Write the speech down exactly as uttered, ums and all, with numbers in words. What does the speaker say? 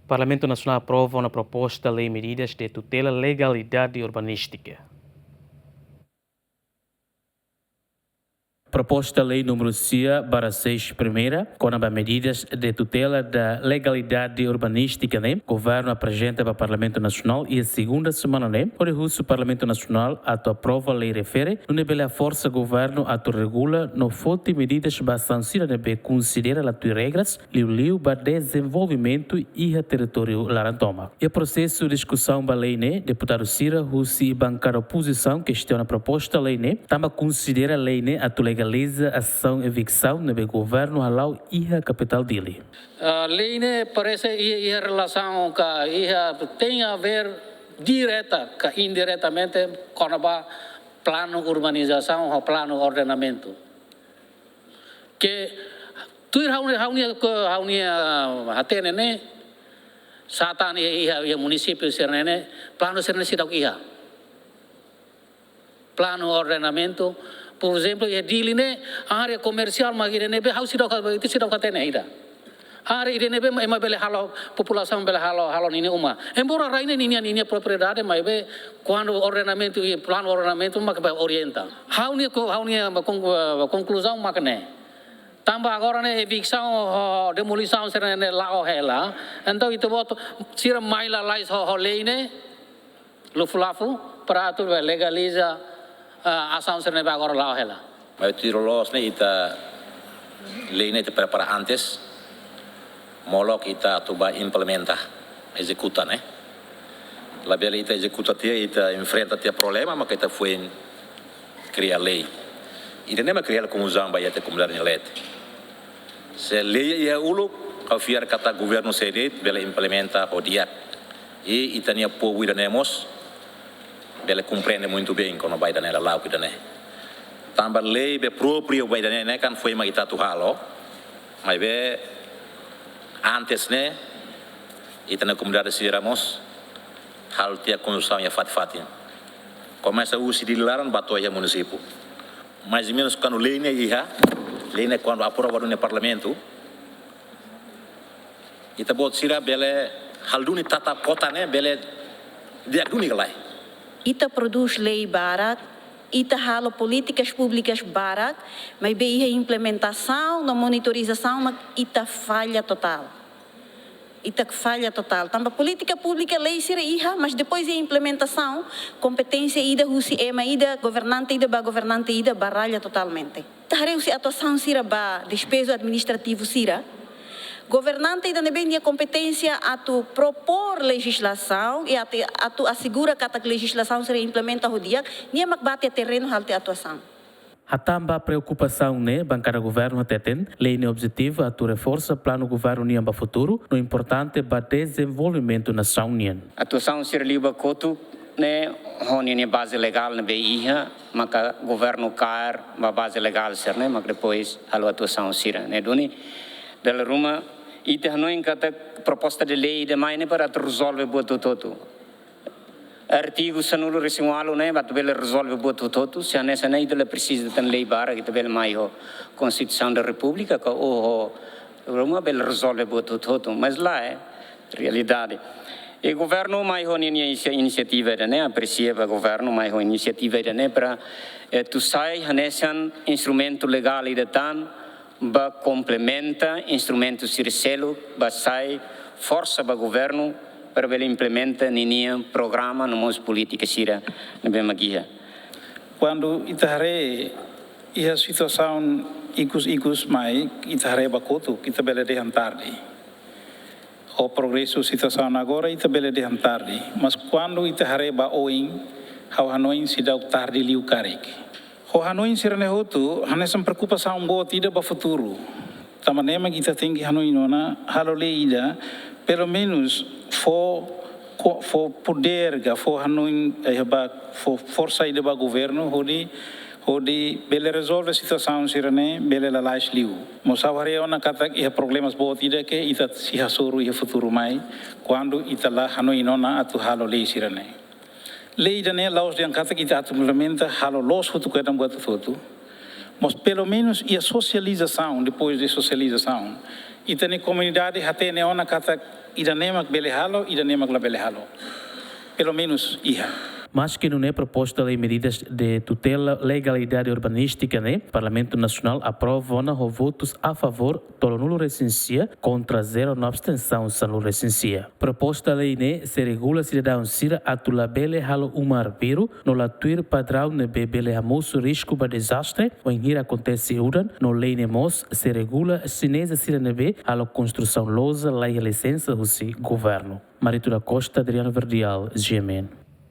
Parlamentu Nasionál aprova ona proposta lei medidas de tutela legalidade urbanística. Proposta lei númeru sia barra seis primeira, kona-ba medidas de tutela da legalidade urbanística ne'e, governu aprezenta ba Parlamentu Nasionál iha segunda semana ne'e, hodi husu Parlamentu Nasionál atu aprova lei refere, nune'e bele haforsa governu atu regula no foti medidas ba asaun sira ne'ebé konsidera la tuir regras, liuliu ba dezenvolvimentu iha territóriu laran tomak. Iha prosesu diskusaun ba lei ne'e, deputadu sira husi bankada opozisaun kestiona proposta lei ne'e, tanba konsidera lei ne'e atu legaliza asaun eviksaun ne'ebé governu hala'o iha kapitál Dili. Ah, lei ne'e parese iha, iha relasaun ka iha tem a ver direta ka indiretamente kona-ba planu urbanizasaun ho planu ordenamentu. Ke tuir ha'u-nia, ha'u-nia, ha'u-nia, ah, hatene ne'e, sá tan iha, iha, iha munisípiu sira-ne'e, planu sira-ne'e seidauk iha. Planu ordenamentu, por ezemplu, iha Dili ne'e, área komersiál mak ida ne'ebé ha'u seidauk, ita seidauk hatene ida. Área ida ne'ebé ema bele halo, populasaun bele halo, halo ninia uma. Embora rai ne'e ninia, ninia propriedade, maibé kuandu ordenamentu i planu ordenamentu mak bá orienta. Ha'u-nia ko-, ha'u-nia kon-, konkluzaun mak ne'e. Tanba agora ne'e eviksaun ho demolisaun sira-ne'e la'o hela. Entaun ita-boot sira mai lalais ho, ho lei ne'e, lufulafu, para atu legaliza, ah, asaun sira-ne'ebé agora la'o hela. Maibé tuir loloos ne'e ita lei ne'e ita prepara antes, molok ita atu bá implementa, ezekuta ne'e. Labele ita ezekuta tiha, ita enfrenta tiha problema, maka ita foin kria lei. Ida-ne'e mak kria konfuzão ba iha komunidade nia leet. Se lei iha uluk, ha'u fiar katak governu sei de'it bele implementa ho di'ak. I ita-nia povu ida-ne'e mós bele komprende muito bem kona-ba ida-ne'e, lala'ok ida-ne'e. Tanba lei be própriu ba ida-ne'e, ne'e kan foin mak ita atu halo. Maibé antes ne'e, ita-nia komunidade sira mós halo tiha konsultasaun iha fatin-fatin. Komesa husi Dili laran bá to'o iha munisípiu. Mais ou menus kuandu lei ne'e iha, lei ne'e kuandu aprova duni iha Parlamentu, ita-boot sira bele halo duni tata kota ne'e bele di'ak duni ka lae. Ita prodús lei barak, ita halo polítikas públikas barak, maibé iha implementasaun no monitorizasaun mak ita falla totál. Ita falla totál. Tanba polítika públika, lei sira iha, mas depois iha implementasaun, kompeténsia ida husi ema ida, governante ida ba governante ida baralla totalmente. Ita haree husi atuasaun sira ba despeju administrativu sira, governante ida ne'ebé nia kompeténsia atu propor lejizlasaun i atu, atu asegura katak lejizlasaun sira implementa ho di'ak, nia mak bá tiha terrenu halo tiha atuasaun. Hatán ba preokupasaun ne'e, bankada governu hateten, lei ne'e objetivu atu reforsa planu governu nian ba futuru, no importante ba dezenvolvimentu nasaun nian. Atuasaun sira liu ba kotuk ne'e ho ninia baze legál ne'ebé iha, maka governu kaer ba baze legál sira-ne'e, maka depois halo atuasaun sira-ne'e duni. Dala ruma, ita hanoin katak proposta de lei ida mai ne'e para atu rezolve buat hotu-hotu. Artigu sanulu-resin-ualu ne'e atu bele rezolve buat hotu-hotu, se hanesan ne'e ita la presiza tan lei barak, ita bele mai ho Konstituisaun da Repúblika ka ho, ho, ruma bele rezolve buat hotu-hotu, mas lae realidade. I governu mai ho ninia inisia-, inisiativa ida-ne'e, apresia ba governu mai ho inisiativa ida-ne'e para, eh, atu sai hanesan instrumentu legál ida tan, ba komplementa instrumentu sira seluk, ba sai forsa ba governu para bele implementa ninia programa no mós polítika sira ne'ebé mak iha. Kuandu ita haree iha situasaun ikus-ikus mai, ita haree ba kotuk, ita bele dehan tarde. Ho progresu situasaun agora, ita bele dehan tarde. Mas kuandu ita haree ba oin, ha'u hanoin seidauk tarde liu karik. Ho hanoin sira-ne'e hotu, hanesan preokupasaun boot ida ba futuru. Tanba ne'e mak ita tenke hanoin ona, halo lei ida, pelumenus fó, ko-, fó podér ka, fó hanoin, eh, ba, fó forsa ida ba governu, hodi, hodi bele rezolve situasaun sira-ne'e, bele lalais liu. Mós ha'u haree ona katak iha problemas boot ida ke ita sei hasoru iha futuru mai, kuandu ita la hanoin ona atu halo lei sira-ne'e. Lei ida-ne'e la'ós dehan katak ita atu implementa halo loos hotu kedan buat hotu-hotu. Mas pelumenus iha sosializasaun, depois de sosializasaun, Ita-nia komunidade hatene ona katak ida-ne'e mak bele halo, ida-ne'e mak labele halo. Pelumenus iha. Maski nune'e, proposta lei medidas de tutela legalidade urbanístika ne'e Parlamentu Nasionál aprova ona ho votus a favór tolunulu resin sia, kontra zero no abstensaun sanulu resin sia. Proposta lei ne'e sei regula sidadaun sira atu labele halo uma arbiru no la tuir padraun ne'ebé bele hamosu risku ba dezastre wainhira akontese udan, no lei ne'e mós sei regula xineza sira ne'ebé halo konstrusaun loja la iha lisensa husi governu. Marito da Costa, Adriano Verdial, G M N.